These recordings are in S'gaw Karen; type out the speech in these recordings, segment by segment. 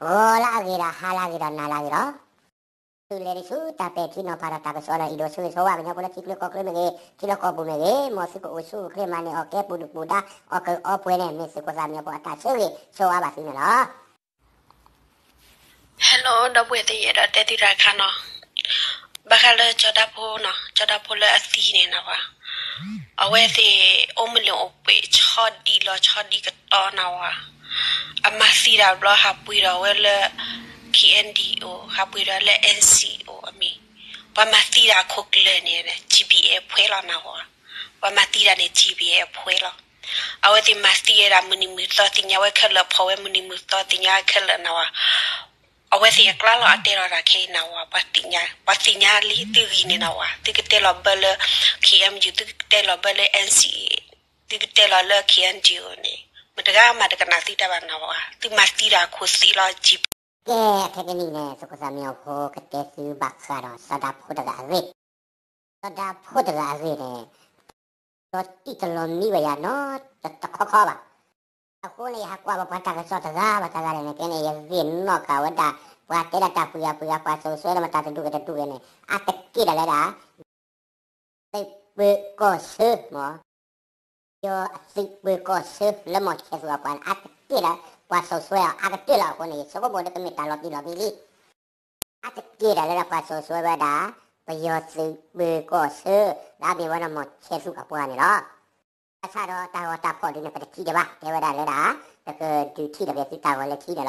ဂီၤလၢအဂ့ၤဒီး ဟါလၢအဂ့ၤဒီး နၤလၢအဂ့ၤလီၤ. သုလဲၤဒံးဆူတၢ်ပဲာ်ထံနီၤဖးဒီးတၢ်ကစီၣ်ဒီး အဲၣ်ဒိးဆၢဂ့ၤဆၢဝါကညီဖိလၢထံချၢကီၢ်ချၢမ့ၢ်ဂ့ၤ, ထံလီၢ်ကီၢ်ပူၤမ့ၢ်ဂ့ၤ, မ်သုကအိၣ်ဆူၣ်အိၣ်ချ့မၤန့ၢ်အီၣ်ကဲပူၤဒုၣ်ပူၤဒါ အီၣ်ကၢအီပှဲၤန့ၣ် မ့ၢ်သုးခိၣ်သၣ်မံညီၤဖိအတၢ်ဆၢဂ့ၤဆၢဝါဘၣ်သုန့ၣ်လီၤ. Hello ဒီပုၢ်ဝဲၢ်သ့ၣ် ယအဲၣ်ဒိးတဲသုတၢ်တခါနီၤ. ဘၣ်ဃးလၢကၠီၤဒၣ်ဖိနီၤ, ကၠီၤဒၣ်ဖိလၢအသံန့ၣ်နဝဲ, အဝဲသ့ၣ်အိၣ်မုာ်လၢအိၣ်ပှဲၤဆီဒံၣ်လီၤဆီဒံၣ်ကတီၤနဝဲ, အမၤသံတၢ်ဘျီဟးပှ့ၤဒီးဝဲလၢ K N D O ဟးပှ့ၤဒီးလၢ N C O အမံၤ, ပှၤမၤသံတၢ်အခိၣ်ကျၢၢ်န့ၣ် G B A အဖှဲလီၤနဝဲ, ပှၤမၤသံတၢ်န့ၣ် G B A အဖှဲလီၤ. အဝဲသ့ၣ်မၤသံဝဲဒၣ်မုၢ်နံၤမုၢ်သီသ့ၣ်ညါဝဲခဲလၢာ် ဖီၣ်ဝဲမုၢ်နံၤမုၢ်သီသ့ၣ်ညါခဲလၢာ်နဝဲ, အဝဲသ့ၣ်အကျါလီၤအတဲလီၤတၢ်ခဲအံၤနဝဲ, ပှၤသ့ၣ်ညါလံသုဂံၢ်န့ၣ်နဝဲ, သုကတဲလီၤဘၢလၢ K N U, သုကတဲလီၤဘၢလၢ N C A, သုကတဲလီၤလၢ K N D O န့ၣ် မတၤတဂၤမးတကနၣ်သုတၢ်ဘၣ်နဝဲ, သုမၤသံတၢ်အခိၣ်သံလီၤ G B A. ကဲ ခဲကနံၣ်အံၤန့ၣ် သုးခိၣ်သၣ်မံညီၤဖိကတဲသုဘၣ်ဃးဒီးစီၤဒၣ်ဖိတဂၤအဂ့ၢ်, စီၤဒၣ်ဖိတဂၤအဂ့ၢ်န့ၣ် လီၤတံၢ်တလီၤမံဝဲယၤနီတခီခီဘၣ်. အဃိန့ၣ် ယဟးကွၢ်ဘၣ်ပှၤတၢ်ကစီၣ်တဂၤဘၣ်တဂၤန့ၣ် နကဲန့ၣ် ယဂ့ၢ်နီၣ်ဃာ်ဝဲဒၣ် ပှၤတဲဒၣ်တၢ်ပှ့ၤအပှ့ၤအပှၤစိာ်ဆှၢဒီးမတၤတဒူၣ်ဂ့ၤတဒူၣ်ဂ့ၤန့ၣ် အါတက့ၢ်ဒီးလၢဒၣ် သုးပၢၤကီၢ်ဆၢမး, ယသုးပၢၤကီၢ်ဆၢလၢမီၢ်ဆဲးသူၣ်အပှၤန့ၣ် အါတက့ၢ်ဒီး ပှၤစိာ်ဆှၢအီၤ အါကတၢၢ်လီၤအဃိန့ၣ် ယဆိကမိၣ်ဒ်ကမ့ၢ်တၢ်လီၤတံၢ်လီၤမံလံ. အါတက့ၢ်ဒီးလၢဒၣ်ပှၤစိာ်ဆှၢဝဲဒၣ် ပယီၤသုးပၢၤကီၢ်ဆၢ လၢအမ့ၢ်ဝဲဒၣ်မီၢ်ဆဲးသူၣ်အပှၤန့ၣ်လီၤ. ဘၣ်ဆၣ်ဒီးတၢ်ဂီၤတၢ်ဖီၣ်ဒ်န့ၣ် ပတထံၣ်ဒံးဘၣ်, တဲဝဲဒၣ်လၢဒၣ် ပကဒုးထံၣ်ဒီးက့ၤသုတၢ်ဂီၤလၢခံန့ၣ်လီၤ.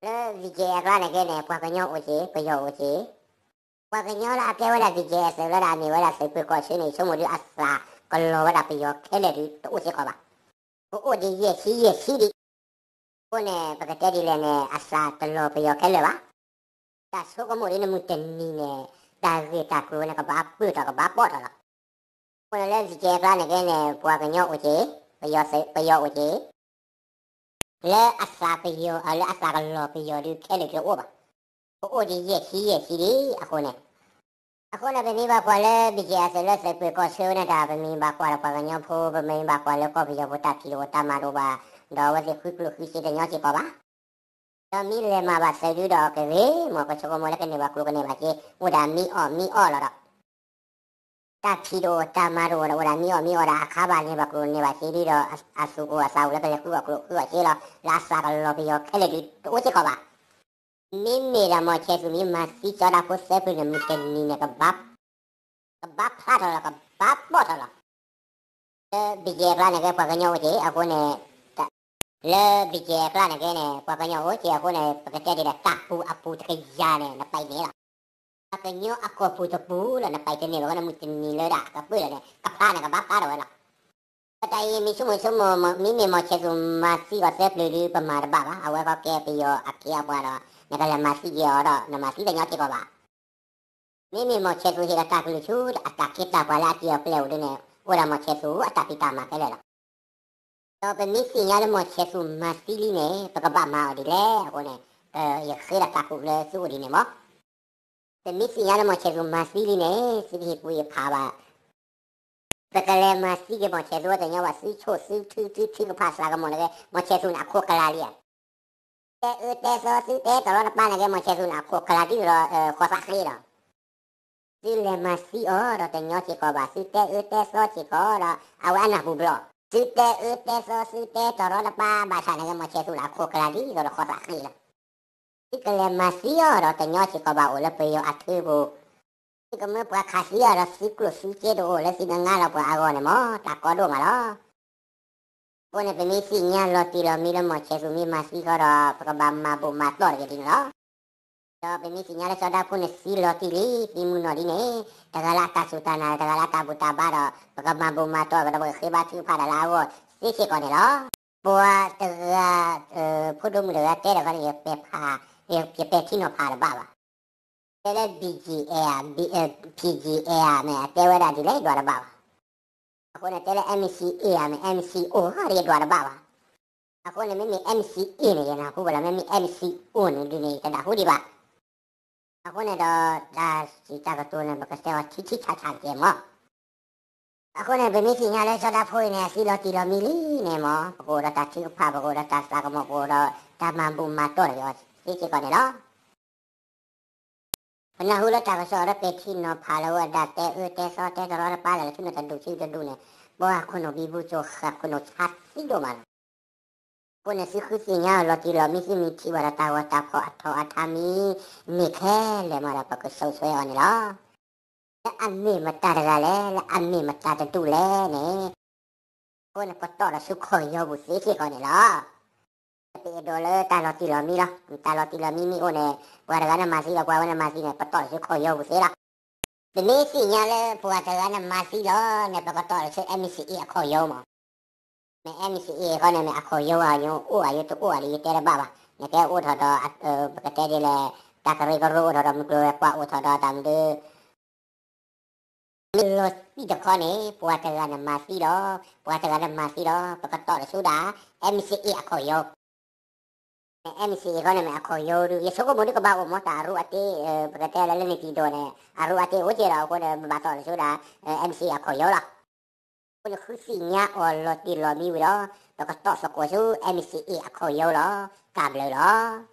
လၢ BGF အကျါန့ၣ်ကဲန့ၣ် ပှၤကညီအိၣ်က့ၤ ပယီၤအိၣ်က့ၤ, ပှၤကညီလၢအကဲဝဲဒၣ် BGF သုးလၢဒၣ်အမ့ၢ်ဝဲဒၣ်သုးပၢၤကီၢ်ဆၢန့ၣ် ဆိကမိၣ်ဒ်အသးကလီၤဝဲဒၣ်ပယီၤခဲလၢာ်ဒ်တအိၣ်စ့ၢ်ကီးဘၣ်. ကအိၣ်ဒ်ယဲၢ်ဆံယဲၢ်ဆံဒံး. အဃိန့ၣ် ပကတဲဒ်လဲၣ်န့ၣ် အသးတလီၤပယီၤခဲလၢာ်ဘၣ်. တၢ်ဆိကမိၣ်ဒ်န့ၣ်မုၢ်တနံၤန့ၣ် တၢ်ဂ့ၢ်တၢ်ကျိၤန့ၣ် ကဘၣ်ပၢၢ်ထီၣ်ကဘၣ်ဘီၣ်ထီၣ်လီၤ. အဃိန့ၣ်လၢ BGF အကျါန့ၣ်ကဲန့ၣ် ပှၤကညီအိၣ်က့ၤ, ပယီၤအိၣ်က့ၤ, လၢအသးပယီၤ လၢအသးကလီၤပယီၤဒ်ခဲလၢာ်တအိၣ်ဘၣ်. ကအိၣ်ဒ်ယဲၢ်ဆံယဲၢ်ဆံဒံးအဃိန့ၣ်, အဃိန့ၣ် ပမ့ၢ်ဘၣ်ကွၢ်လၢ BGF သုးလၢသုးပၢၤကီၢ်ဆၢန့ၣ်တၢ် ပမ့ၢ်ဘၣ်ကွၢ်ဒီးပှၤကညီဖိ ပမ့ၢ်ဘၣ်ကွၢ်လၢကီၢ်ပယီၤဖိတၢ်ဖံးတအိၣ်တၢ်မၤတအိၣ်ဘၣ်, ဒီးအဝဲသ့ၣ်ဃုကျိၣ်ဃုစ့တညီစ့ၢ်ကီးဘၣ်. ဒီးမ့ၢ်လဲၤမၤဘၣ်သုးဒုဒီးကဂ့ၤ, မ်ပဆိကမိၣ်လၢကန့ၢ်ဘၣ်ကျိၤကန့ၢ်ဘၣ်စ့, အိၣ်ဒၣ်မံအီၣ်မံအီလီၤဒီး တၢ်ဖံးတအိၣ်တၢ်မၤတအိၣ်ဒီး အိၣ်ဒၣ်မံအီၣ်မံအီဒီး အခါဘၣ်န့ၢ်ဘၣ်ကျိၤန့ၢ်ဘၣ်စ့ဒုဒီး အသူၣ်အိၣ်အသးအိၣ်လၢကလဲၤဃုအီၣ်ကျိၣ်ဃုအီၣ်စ့လီၤ. လၢအသးကလီၤပယီၤခဲလၢာ်ဒုတအိၣ်စ့ၢ်ကီးဘၣ်. မ့မ့ၢ်ဒၣ်မီၢ်ဆဲးသူၣ်မ့ၢ်မၤသံစီၤဒၣ်ဖိသၢဖျၢၣ်န့ၣ် မုၢ်တနံၤန့ၣ် ကဘၣ်ဖျါထီၣ်လီၤ ကဘၣ်ဘီၣ်ထီၣ်လီၤ. လၢ BGF အကျါန့ၣ်ကဲ ပှၤကညီအိၣ်က့ၤအဃိန့ၣ်, လၢ BGF အကျါန့ၣ်ကဲန့ၣ် ပှၤကညီအိၣ်က့ၤအဃိန့ၣ် ပကတဲဒ်လဲၣ် တၢ်ပူၤအပူၤတကယၤန့ၣ် နပာ်န့ၢ်လီၤ. ပှၤကညီအကီၢ်ပူၤတပူၤလီၤ နပာ်တန့ၢ်ဘၣ်အဃိန့ၣ် မုၢ်တနံၤလၢဒၣ်ကပၢၢ်လီၤန့ၣ် ကဖျါန့ၣ် ကဘၣ်ဖျါထီၣ်ဝဲလီၤ. တၢ်အံၤမ့ၢ်ဆိကမိၣ်ဆိကမိၣ် မ့မ့ၢ်မီၢ်ဆဲးသူၣ်မၤသံအီၤသၢဖျၢၣ်ဒု ပမၤတဘၣ်ဘၣ်, အဝဲဃီကဲပယီၤအခ့အပှၤဒီး နကလဲၤမၤသံက့ၤအီၤဒီး နမၤသံတညီစ့ၢ်ကီးဘၣ်. မ့မ့ၢ်မီၢ်ဆဲးသူၣ်ဟ့ၣ်ဒီးတၢ်ကလုၢ်ဆူအတၢ်ခ့တၢ်ပှၤလၢအစံၣ်အီၤပျဲၢ်အိၣ်ဒုန့ၣ် အိၣ်ဒၣ်မီၢ်ဆဲးသူၣ်အတၢ်ဖံးတၢ်မၤခဲလၢာ်လီၤ. ဒီးပမ့ၢ်သ့ၣ်ညါလၢမီၢ်ဆဲးသူၣ်မၤသံလံန့ၣ် ပကဘၣ်မၤအီၤဒ်လဲၣ်အဃိန့ၣ်, ယဃ့ဒီးတၢ်ကူၣ်လၢသုအိၣ်ဒ်န့ၣ်မီၢ်. ပမ့ၢ်သ့ၣ်ညါလၢမီၢ်ဆဲးသူၣ်မၤသံလံန့ၣ် သုကဟ့ၣ်ကူၣ်ဟ့ၣ်ဖးဘၣ်. ပကလဲၤမၤသံက့ၤမီၢ်ဆဲးသူၣ်တညီဘၣ် သုဆိၣ်သုထုသုထုကဖၣ်သးကမီၤန့ၣ်က့ မီၢ်ဆဲးသူၣ်န့ၣ်အခိၣ်ကလၤလံဧါ. တဲအၢတဲသီသုတဲတရီတပါန့ၣ်က့ မီၢ်ဆဲးသူၣ်န့ၣ်အခိၣ်ကလၤဒ်သိးဒီးဃီသးဃ့လီၤ. သုလဲၤမၤသံအီၤဒီးတညီစ့ၢ်ကီးဘၣ်, သုတဲအၢတဲသီစ့ၢ်ကီးဒီး အဝဲအနၢ်ပူၤဘျီၣ်, သုတဲအၢတဲသီ သုတဲတရီတပါဘၣ်ဆၣ်န့ၣ်က့ မီၢ်ဆဲးသူၣ်န့ၣ်အခိၣ်ကလၤဒ်သိးဒီးဃီသးဃ့လီၤ. သုကလဲၤမၤသံအီၤဒီးတညီစ့ၢ်ကီးဘၣ် အိၣ်လၢပယီၤအထၢပူၤ, သုကမၢပှၤခးသံအီၤဒီးသုကျိၣ်သုစ့တအိၣ်လၢသုကငါလီၤပှၤအဂီၢ်န့ၣ်မီၢ် တၢ်ကီဒိၣ်မးလီၤ. အဃိန့ၣ် ပမ့ၢ်သ့ၣ်ညါလီၤတံၢ်လီၤမံလၢမီၢ်ဆဲးသူၣ်မ့ၢ်မၤသံဃီဒီး ပကဘၣ်မၤဘိးမၤတီၢ်တဂ့ၤဒ်န့ၣ်လီၤ. ဒီးပမ့ၢ်သ့ၣ်ညါလၢစီၤဒၣ်ဖိန့ၣ်သံလီၤတံၢ်လံ သံမုၢ်နီၢ်လံန့ၣ်, တဂၤလၢအတၢ်စူၢ်တၢ်နာ် တဂၤလၢအတၢ်ဘူၣ်တၢ်ဘါဒီး ပကမၤဘိးမၤတီၢ်ကဒီး ပကဃ့ဘါထုကဖၣ်ဒီးလၢအဂီၢ်သ့စ့ၢ်ကီးန့ၣ်လီၤ. ပှၤတဂၤ ဖိဒိၣ်မုၣ်တဂၤတဲဒီးခီန့ၣ် ယပဲာ်ထံနီၤဖးတဘၣ်ဘၣ်. တဲလၢ BGF ဧါ, BGF မ့ၢ်အတဲဝဲဒၣ်ဒ်လဲၣ်ဒွးတဘၣ်ဘၣ်. အဃိန့ၣ် တဲလၢ MCA ဧါ, မ့ၢ် MCO ဧါ ယဒွးတဘၣ်ဘၣ်. အဃိန့ၣ် မ့မ့ၢ် MCA န့ၣ် ယနၢ်ဟူဘၣ်လီၤ, မ့မ့ၢ် MCO န့ၣ်ဒုန့ၣ် ယတဒၣ်ဟူဒံးဘၣ်. အဃိန့ၣ်ဒီး တၢ်စံးတၢ်ကတိၤန့ၣ် ပကတဲအီၤထံထံဆးဆးတက့ၢ်မီၢ်. အဃိန့ၣ် ပမ့ၢ်သ့ၣ်ညါလၢစီၤဒၣ်ဖိအံၤန့ၣ် အသံလီၤတံၢ်လီၤမံလံန့ၣ်မီၢ် ပကအိၣ်ဒီးတၢ်ထုကဖၣ် ပကအိၣ်ဒီးတၢ်သးကမီၤ ပကအိၣ်ဒီး တၢ်မၤဘူၣ်မၤတီၢ်လီၤက့ၤအီၤသ့စ့ၢ်ကီးန့ၣ်လီၤ. ပနၢ်ဟူလၢတၢ်ကစီၣ်ဒီး ပဲာ်ထံနီၤဖးလၢဝဲဒၣ် တဲအၢတဲသီတဲတရီတပါလၢာ်လၢ ဆူနတဒူၣ်ဆံတဒူၣ်န့ၣ် ပှၤခိၣ်နူာ်ဘံဘူကၠိဃာ်ခိၣ်နူာ်ဆါသံဒိၣ်မးလီၤ. အဃိန့ၣ် သုဃုသ့ၣ်ညါအီၤလီၤတံၢ်လီၤမံ သုမ့ၢ်ထံၣ်ဘၣ်ဒီးတၢ်ဂီၤတၢ်ဖီၣ်အထီၣ်အထါမံၤန့ၣ်ခဲလၢာ်မးဒီး ပကစိာ်ဆှဲအီၤန့ၣ်လီၤ. လၢအမ့ၢ်မတၤတဂၤလဲၣ်, လၢအမ့ၢ်မတၤတဒူၣ်လဲၣ်န့ၣ် အဃိန့ၣ် ပတီၢ်ဒီးဆူခီၣ်ယီၤပူၤသ့စ့ၢ်ကီးန့ၣ်လီၤ. ပအဲၣ်ဒိးလၢတၢ်လီၤတံၢ်လီၤမံလီၤ. တၢ်လီၤတံၢ်လီၤမံမ့ၢ်အိၣ်န့ၣ် ပှၤတဂၤန့ၣ်မၤသံလီၤ, ပှၤဝဲန့ၣ်မၤသံန့ၣ် ပတီၢ်ဒီးဆူခီၣ်ယီၤပူၤသ့လီၤ. ပမ့ၢ်သ့ၣ်ညါလၢပှၤတဂၤန့ၣ်မၤသံလီၤန့ၣ် ပကတီၢ်ဒီးဆူ M C A အခီၣ်ယီၤမး. မ့ၢ် M C A ဃီန့ၣ် မ့ၢ်အခီၣ်ယီၤဧါ, ယအိၣ်ဧါ ယတအိၣ်ဧါဒီး ယတဲတဘၣ်ဘၣ်. နကဲအိၣ်ထီၣ်ဒီး ပကတဲဒ်လဲၣ်, တၢ်ကရၢကရိအိၣ်ထီၣ်ဒီး မုၢ်ကျိၤဝဲၤကွာ်အိၣ်ထီၣ်ဒီးတၢ်မနုၤ မ့ၢ်လီၤတံၢ်တခီန့ၣ် ပှၤတဂၤန့ၣ်မၤသံလီၤ, ပှၤတဂၤန့ၣ်မၤသံလီၤ, ပကတီၢ်တဆူဒၣ် M C A အခီၣ်ယီၤ, M C A ဃီန့ၣ်မ့ၢ်အခီၣ်ယီၤဒုး ယဆိကမိၣ်ဒုးကဘၣ်အိၣ်မး တၢ်အရူအတ့, ပကတဲလၢလၢန့ၣ်တံၢ်ဒိၣ်န့ၣ် အရူအတ့အိၣ်က့ၤဒီး အဃိန့ၣ် ပဘၣ်တီၢ်တဆူဒၣ် M C A အခီၣ်ယီၤလီၤ. အဃိန့ၣ် ဃုသ့ၣ်ညါအီၤလီၤတံၢ်လီၤမံဝံၤဒီး ပကတီၢ်သကိးဆူ M C A အခီၣ်ယီၤလီၤ. တၢ်ဘျုးလီၤ.